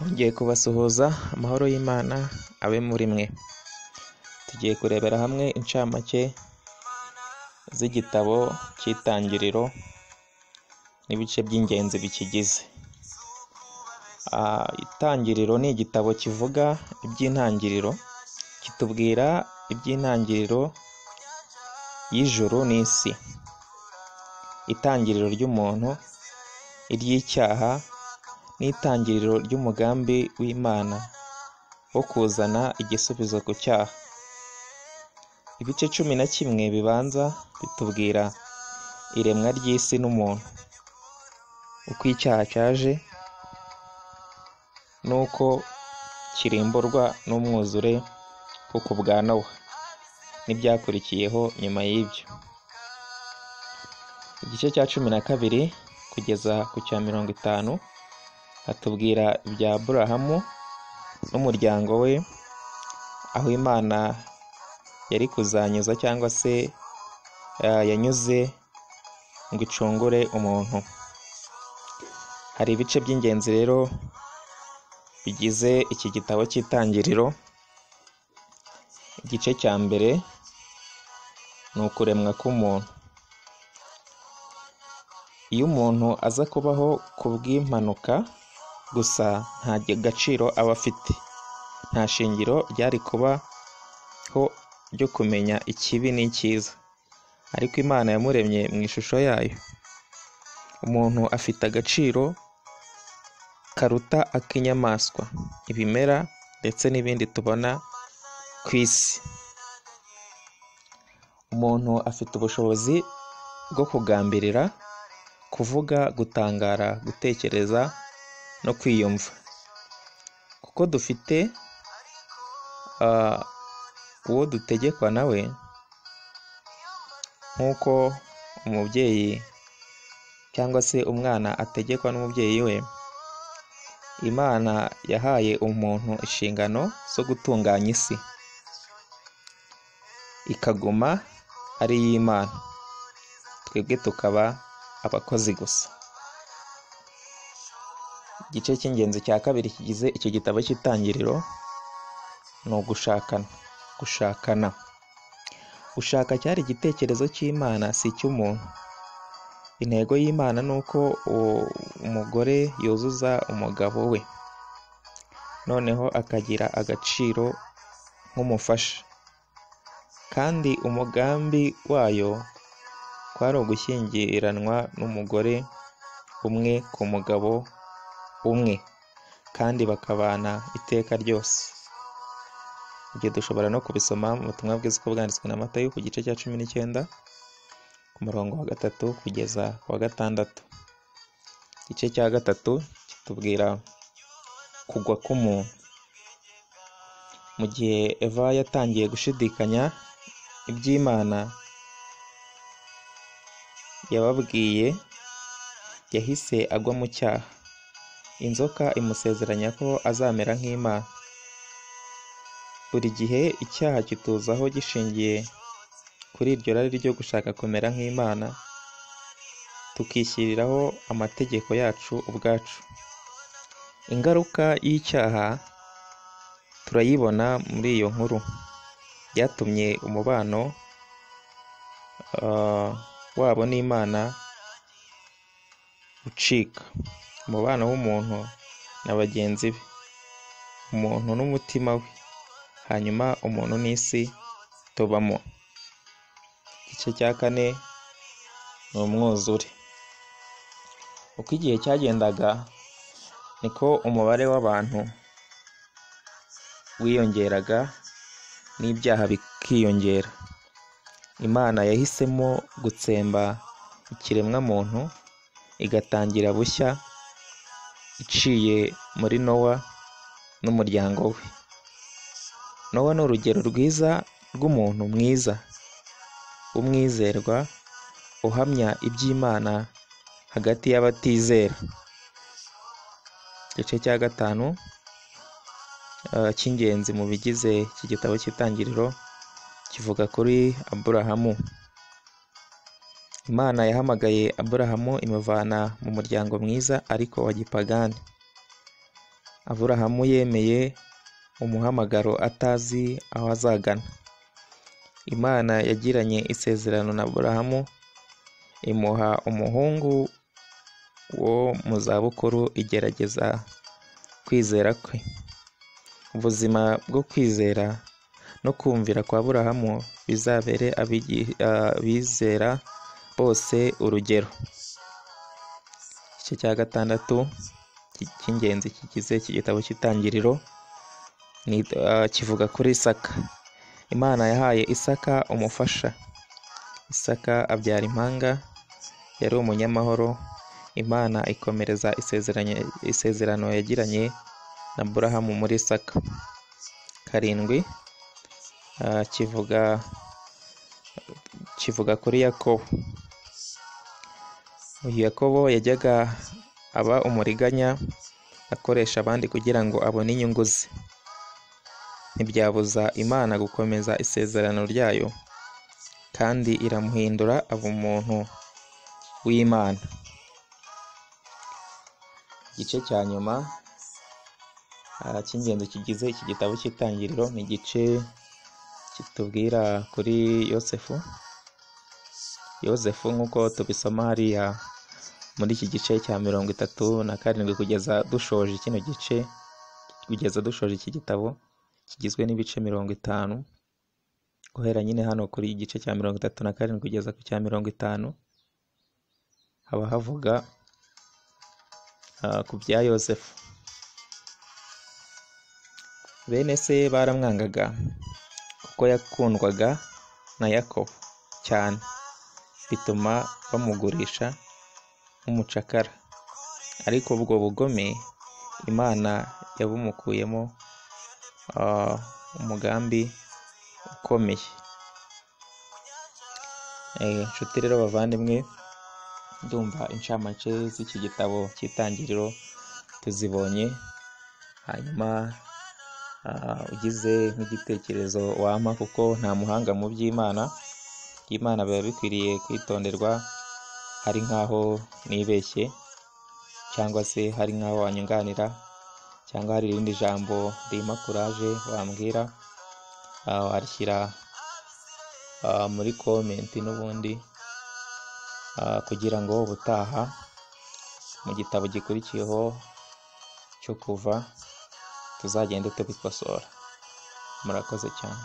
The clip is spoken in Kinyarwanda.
Ngiye kubasuhuza, amahoro y'Imana abe muri mwe. Tugiye kurebera hamwe incamake z'igitabo cy'Itangiriro n'ibice by'ingenzi bikigize. Itangiriro ni igitabo kivuga iby'intangiriro, kitubwira iby'intangiriro y'ijuru n'isi, itangiriro ry'umuntu, iry'icyaha n'itangiriro ry'umugambi w'Imana wo kuzana igisubizo ku cyaha. Ibice 11 bibanza bitubwira iremwa ry'isi n'umuntu, uko icyaha cyaje n'uko kirimburwa n'umwuzure wo ku bwa Nowa n'ibyakurikiyeho nyuma y'ibyo. Igice cya 12 kugeza ku cya 50 hatubwira ibya Aburahamu n'umuryango we, aho Imana yari kuzanyuza cyangwa se yanyuze ngo icungure umuntu. Hari ibice by'ingenzi rero bigize iki gitabo cy'Itangiriro. Igice cya mbere ni ukuremwa k'umuntu. Iyo umuntu aza kubaho ku bw'impanuka gusa, nta gaciro aba afite, nta shingiro ryari kubaho ryo kumenya ikibi n'icyiza. Ariko Imana yamuremye mu ishusho yayo. Umuntu afite agaciro karuta ak'inyamaswa, ibimera ndetse n'ibindi tubona ku isi. Umuntu afite ubushobozi bwo kugambirira, kuvuga, gutangara, gutekereza no kwiyumva. Kuko dufite uwo dutegekwa nawe, nk'uko umubyeyi cyangwa se umwana ategekwa n'umubyeyi we, Imana yahaye umuntu inshingano zo gutunganya isi, ikaguma ari iy'Imana, twebwe tukaba abakozi gusa. Igice cy'ingenzi cya kabiri kigize iki gitabo cy'Itangiriro ni ugushakana. Gushakana. Gushaka cyari igitekerezo cy'Imana, si icy'umuntu. Intego y'Imana ni uko umugore yuzuza umugabo we, noneho akagira agaciro nk'umufasha. Kandi umugambi wayo kwari ugushyingiranwa n'umugore umwe ku mugabo umwe, kandi bakabana iteka ryose. Ibyo dushobora no kubisoma mu butumwa bwiza uko bwanditswe na Matayo ku gice cya 19 ku murongo wa 3 kugeza ku wa 6. Igice cya 3 kitubwira kugwa k'umuntu. Mu gihe Eva yatangiye gushidikanya iby'Imana yababwiye, yahise agwa mu cyaha. Inzoka imusezeranya ko azamera nk'Imana. Buri gihe icyaha kituzaho gishingiye kuri iryo rari ryo gushaka kumera nk'Imana, tukishyiriraho amategeko yacu ubwacu. Ingaruka y'icyaha turayibona muri iyo nkuru. Byatumye umubano wabo n'Imana ucika, umubano w'umuntu na bagenzi be, umuntu n'umutima we, hanyuma umuntu n'isi tubamo. Igice cya 4 ni umwuzure. Uko igihe cyagendaga niko umubare w'abantu wiyongeraga n'ibyaha bikiyongera. Imana yahisemo gutsemba ikiremwamuntu, igatangira bushya iciye muri Nowa n'umuryango we. Nowa ni urugero rwiza rw'umuntu mwiza, w'umwizerwa, uhamya iby'Imana hagati y'abatizera. Igice cya 5 cy'ingenzi mu bigize iki gitabo cy'Itangiriro kivuga kuri Aburahamu. Imana yahamagaye Aburahamu imuvana mu muryango mwiza ariko wa gipagani. Aburahamu yemeye umuhamagaro atazi aho azagana. Imana yagiranye isezerano na Aburahamu, imuha umuhungu wo mu zabukuru, igerageza kwizera kwe. Ubuzima bwo kwizera no kumvira kwa Aburahamu bizabere abizera bose urugero. Igice cya 6 cy'ingenzi kigize iki gitabo cy'Itangiriro kivuga kuri Isaka. Imana yahaye Isaka umufasha. Isaka abyara impanga, yari umunyamahoro. Imana ikomereza isezerano yagiranye na Aburahamu muri Isaka. 7 kivuga kuri Yakobo. Uyu Yakobo yajyaga aba umuriganya, akoresha abandi kugira ngo abone inyungu ze. Ntibyabuza Imana gukomeza isezerano ryayo, kandi iramuhindura aba umuntu w'Imana. Igice cya nyuma cy'ingenzi kigize iki gitabo cy'Itangiriro ni igice kitubwira kuri Yosefu. Yosefu nk'uko tubisoma hariya muri iki gice cya 37 kugeza dushoje kino gice, kugeza dushoje iki gitabo kigizwe n'ibice 50, guhera nyine hano kuri igice cya 37 kugeza ku cya 50, haba havuga ku bya Yosefu. Bene se baramwangaga kuko yakundwaga na Yakobo cyane, bituma bamugurisha nk'umucakara. Ariko ubwo bugome Imana yabumukuyemo umugambi ukomeye. Inshuti rero bavandimwe, ndumva incamake z'iki gitabo cy'Itangiriro tuzibonye. Hanyuma ugize nk'igitekerezo wampa, kuko nta muhanga mu by'Imana, Imana biba bikwiriye kwitonderwa, hari nk'aho nibeshye cyangwa se hari nk'aho wanyunganira, cyangwa hari irindi jambo rimpa kuraje wambwira, warishyira muri komenti n'ubundi, kugira ngo ubutaha mu gitabo gikurikiyeho cyo kuva tuzagende tubikosora. Murakoze cyane.